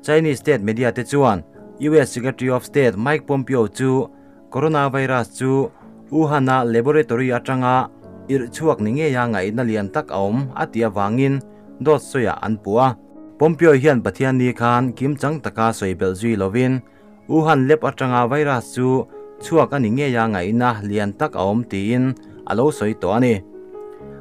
Chinese state media te chuan US Secretary of State Mike Pompeo chu coronavirus chu Wuhan-a laboratory atanga irh chhuak ni ngeia ngaihna lian tak a awm a tih avangin dawt sawiah an puh a. Pompeo hian Pathianni khan kimchang taka sawi belh zui lovin Wuhan lab atanga virus chu chhuak a ni ngeia ngaihna lian tak a awm tiin a lo sawi tawh a ni.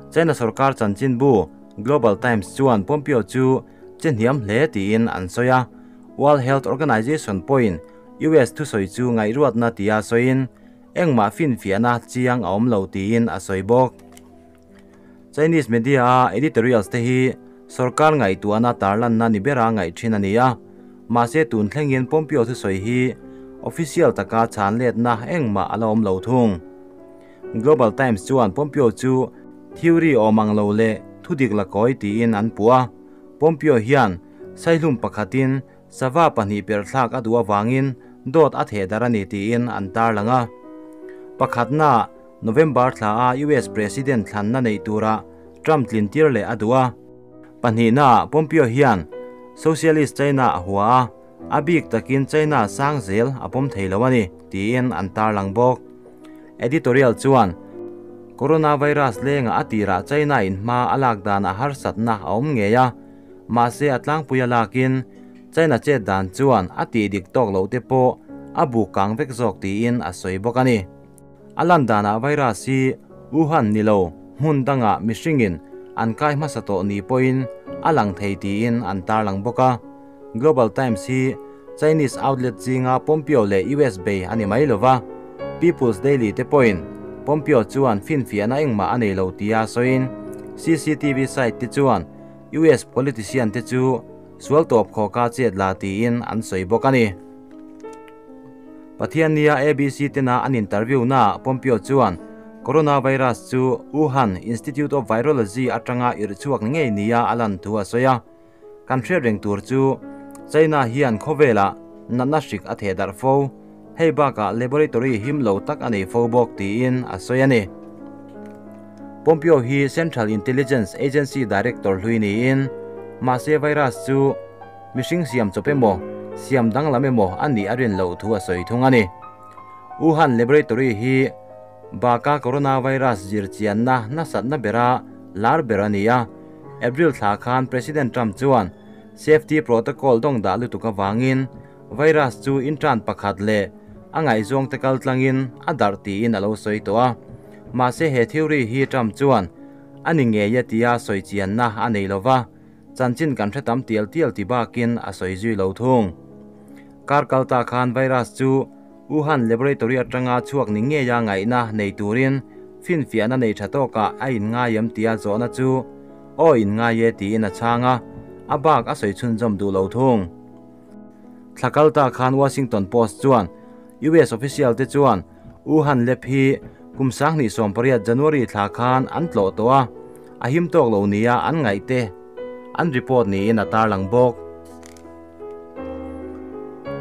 China sorkar chanchinbu Global Times chuan Pompeo chu che hniam hle tiin an sawi a, World Health Organization pawhin US thusawi chu ngaihruatna tia sawiin engmah finfiahna chiang a awm lo tiin a sawi bawk. Chinese media-a editorials te hi sorkar ngaihtuahna tarlanna ni bera ngaih thin a ni a, mahse tun thlengin Pompeo thusawi hi official taka chhan letna engmah a la awm lo thung. Global Times chuan Pompeo chu theory awm ang lo leh thudik la kawi tiin an puh a, Pompeo hian saihlum pakhatin Sava pahnih perhthlak a duh avangin dawt a theh darh a ni tiin an tarlang a. Pakhatna, November thla a US President thlanna neih tura Trump tlin tir leh a duh a. Pahnihna, Pompeo hian Socialist China a hua a, a bik takin China sang zel a pawm thei lo a ni tiin an tarlang bawk. Editorial chuan, Coronavirus lengah a tirah China in hma a lak danah harsatna a awm ngei a, Mahse a tlangpui a lakin China chet dan chuan a tih dik tawk loh te pawh a buk kang vek zawk tiin a sawi bawk a ni. A lan danah virus hi Wuhan ni lo hmun dangah mihringin an kai hmasa tawh ni pawhin a lang thei tiin an tarlang bawk a. Global Times hi Chinese outlet zinga Pompeo leh US bei a ni mai lova, People's Daily te pawhin Pompeo chuan finfiahna engmah a nei lo tia sawiin CCTV site te chuan US politician te chu sual tawp khawka chet la tiin an sawi bawk a ni. Pathiannia ABC tena an interview naah Pompeo chuan coronavirus chu Wuhan Institute of Virology atanga irh chhuak ngei nia a lan thu a sawi a. Kan hriat reng tur chu China hian khawvelah natna hrik a theh darh fo, hei bakah laboratory him lo tak a nei fo bawk tiin a sawi a ni. Pompeo hi Central Intelligence Agency Director hlui niin, mahse virus chu mihring siam chawp emaw, siam danglam emaw a nih a rin loh thu a sawi thung a ni. Wuhan Laboratory hi baka coronavirus zirchianna nasatna bera lar ber a ni a, April thla khan President Trump chuan safety protocol dawng dah lutuk avangin virus chu intern pakhat leh a ngaihzawng te kal tlangin a darh tiin a lo sawi tawh a. Mahse he theory hi Trump chuan a ni ngei e tia sawi chianna a nei lo va, chanchin kan hre tam tial tial ti bakin a sawi zui lo thung. Kar kal ta khan virus chu Wuhan laboratory atanga chhuak ni ngeia ngaihna nei turin finfiahna nei tha tawkah a inngai em tia zawhna chu aw inngai e tiin a chhang a, a bak a sawi chhunzawm duh lo thung. Thla kal ta khan Washington Post chuan US official te chuan Wuhan lab hi kum 2018 January thla khan an tlawh tawh a, a him tawk lo nia an ngaih te an report niin a tarlang bawk.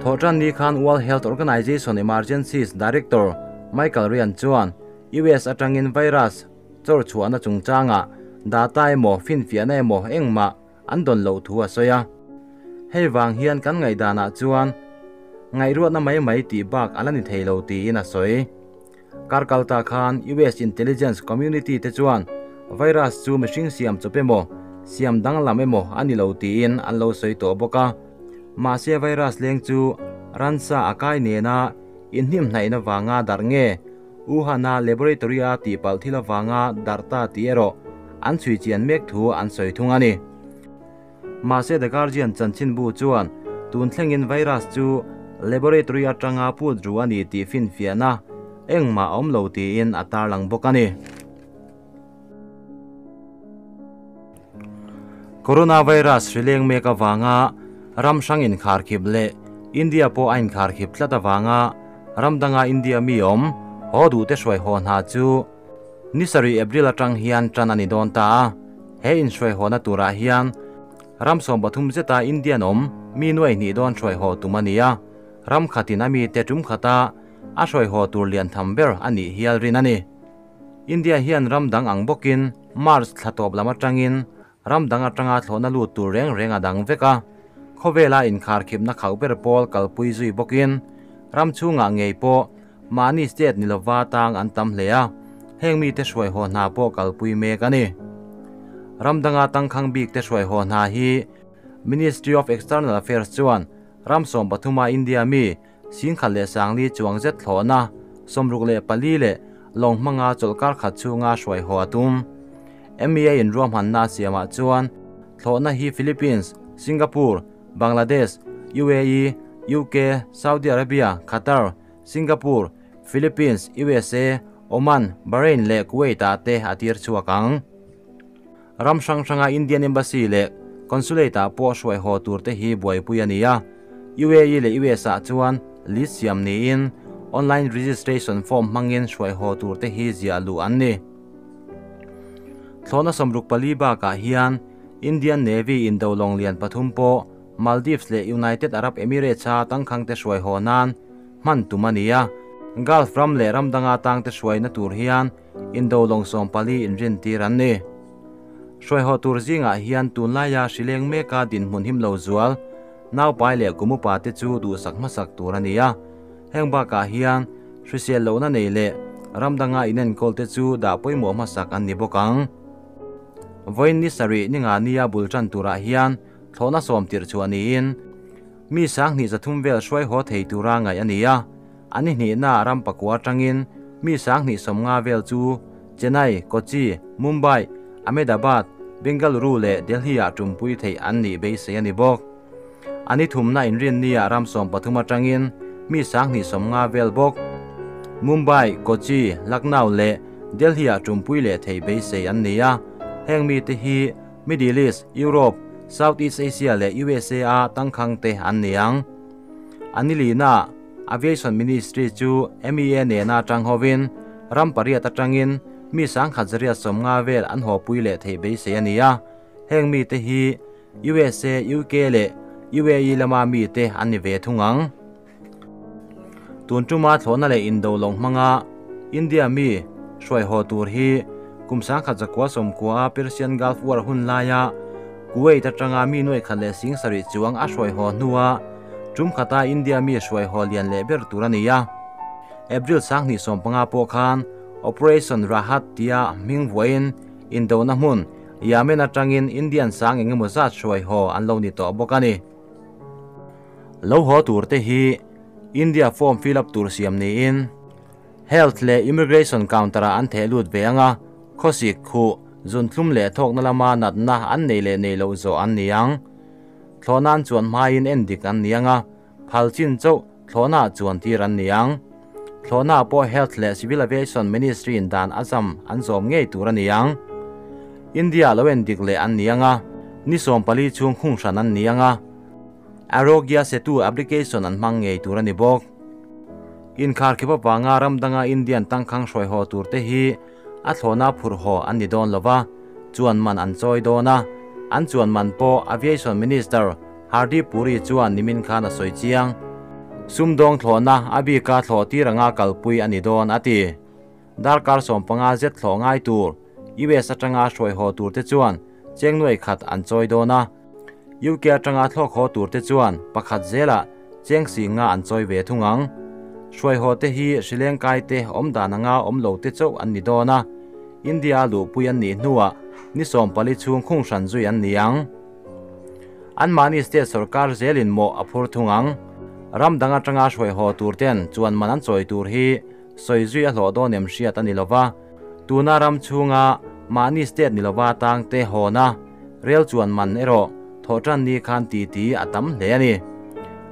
Thawhtan ni khan World Health Organization Emergencies Director Michael Ryan chuan US atangin virus chawr chhuahna chungchangah data emaw finfiahna emaw engmah an dawn loh thu a sawi a. Hei vang hian kan ngaihdanah chuan ngaihruatna mai mai tih bak a la ni thei lo tiin a sawi. Kar kalta khan US Intelligence Community te chuan virus chu mihring siam chawp emaw, siam danglam emaw a ni lo tiin an lo sawi tawh bawk a. Mahse virus leng chu ransa a kai nena inhnimhnaihna vanga darh nge Wuhan-a laboratory-a tihpalh thil avanga darh ta tih erawh an chhui chian mek thu an sawi thung a ni. Mahse The Guardian chanchinbu chuan tun thlengin virus chu laboratory atanga put ru a ni tih finfiahna engmah a awm lo tiin a tarlang bawk a ni. Coronavirus hri leng mek avanga ram hrang inkharkhip leh India pawh a inkharkhip tlat avanga ram danga India mi awm haw duhte hruai haw hna chu ni sarih April atang hian tan a ni dawn ta a. He inhruai hawna turah hian ram 13 zeta Indian awm mi nuai hnih dawn hruai haw tum a ni a, ram khatin a mite tum khata a hruai haw tur lian tham ber a nih hial rin a ni. India hian ram dang ang bawkin March thla tawp lam atangin ram dang atanga thlawhna lut tur reng reng a dang vek a. Khawvela inkharkhipna khauh ber pawl kalpui zui bawkin ram chhungah ngei pawh mahni state ni lova tang an tam hle a, heng mite hruai haw hna pawh kalpui mek a ni. Ram danga tangkhang bik te hruai haw hna hi Ministry of External Affairs chuan ram 13 India mi 10,040 chuang zet thlawhna 64 leh lawng hmanga chawlhkar khat chhunga hruai haw a tum. MEA in ruahmanna siamah chuan thlawhna hi Philippines, Singapore, Bangladesh, UAE, UK, Saudi Arabia, Qatar, Singapore, Philippines, USA, Oman, Bahrain leh Kuwait ah te a tir chhuak ang. Ram hrang hranga Indian Embassy leh Consulate ah pawh hruai haw tur te hi buaipui a ni a. UAE leh US ah chuan list siam niin online registration form hmangin hruai haw tur te hi ziah luh an ni. Thlawhna 64 bakah hian Indian Navy in do lawng lian pathum pawh Maldives leh United Arab Emirates a tangkhang te hruai haw nan hman tum a ni a. Gulf ram leh ram danga tang te hruaina tur hian indo lawng 14 inrin tir an ni. Hruai haw tur zingah hian tunlaia hrileng meka dinhmun him lo zual nau pai leh kumupa te chu duhsak hmasak tur a ni a. Heng bakah hian hrisel lohna nei leh ram danga inenkawl te chu dah pawimawh hmasak an ni bawk ang. Vawiin ni sarih ni nga nia bul tan turah hian thlawhna 10 tir chu aniin mi 230 vel hruai haw thei tura ngai a ni a. Ani hnihna ram pakua tangin mi 250 vel chu Chennai, Kochi, Mumbai, Ahmedabad, Bengaluru leh Delhi ah tumpui thei an ni beisei a ni bawk. Ani thumna inrin nia ram 13 atangin mi 250 vel bawk Mumbai, Kochi, Lucknow leh Delhi ah tumpui leh thei beisei an ni a. Heng mi te hi Middle East, Europe, Southeast Asia leh USA a tangkhang te an ni ang. Ani lina Aviation Ministry chu MEA nena tang hovin ram pariat atangin mi 1,150 vel an haw pui leh thei beisei a ni a. Heng mi te hi USA, UK leh UAE lama mi te an ni ve thung ang. Tun tuma thlawhna leh indo lawng hmanga India mi hruai haw tur hi kum 1990 a Persian Gulf War hun laia Kuwait atanga mi 1,700 chuang a hruai haw hnuah tum khata India mi hruai haw lian leh ber tur a ni a. April 2025 pawh khan Operation Rahat tia hming vuain indona hmun Yemen atangin Indian sang engemaw zat hruai haw an lo ni tawh bawk a ni. Lo haw tur te hi India form fill up tur siam niin Health leh Immigration counter ah an theh lut ve anga khawsik khu zun thlum leh thawkna lama natna an nei leh nei lo zawh an ni ang. Thlawhnan chuan hmain en dik an ni anga phal chin chauh thlawhna chuan tir an ni ang. Thlawhna pawh Health leh Civil Aviation Ministry in dan azam an zawm ngei tur a ni ang. India lo en dik leh an ni anga ni 14 chhung khung hran an ni anga Arogya Setu application an hmang ngei tur a ni bawk. Inkhar khipa wanga ram danga Indian tangkhang hruai haw tur te hi a thlawhna phur haw an ni dawn lova chuan man an chawi dawn a. An chuan man pawh Aviation Minister Hardeep Puri chuan nimin khan a sawi chiang. Sumdawng thlawhna a bika thlawh tir anga kalpui a ni dawn a ti. Darkar 15 zet thlawh ngai tur US atanga hruai haw tur te chuan cheng nuai khat an chawi dawn a. UK atanga thlawk haw tur te chuan pakhat zela cheng singa an chawi ve thung ang. Hruai haw te hi hrileng kai te awm dan anga awm lo te chauh an ni dawn a. India luhpui an nih hnuah ni 14 chhung khung hran zui an ni ang. An mahni state sarkar zelin mawh a phur thung ang. Ram dang atanga hruai haw tur ten chuan man an chawi tur hi sawi zui a hlawh dawn em hriat a ni lova. Tuna ram chhunga mahni state ni lova tang te hawna rel chuan man erawh thawhtan ni khan ti ti a tam hle a ni.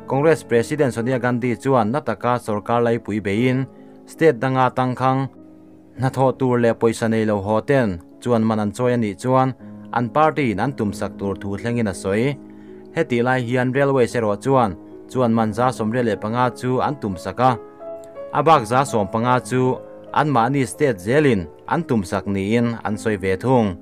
Congress President Sonia Gandhi chuan nataka sarkar laipui bein state danga tangkhang na thaw tur leh pawisa nei lo haw ten chuan man an chawi a nih chuan an party in an tumsak tur thu thlengin a sawi. Heti lai hian railway erawh chuan chuan man za 35 chu an tumsak a. A bak za 15 chu an mahni state zelin an tumsak niin an sawi ve thung.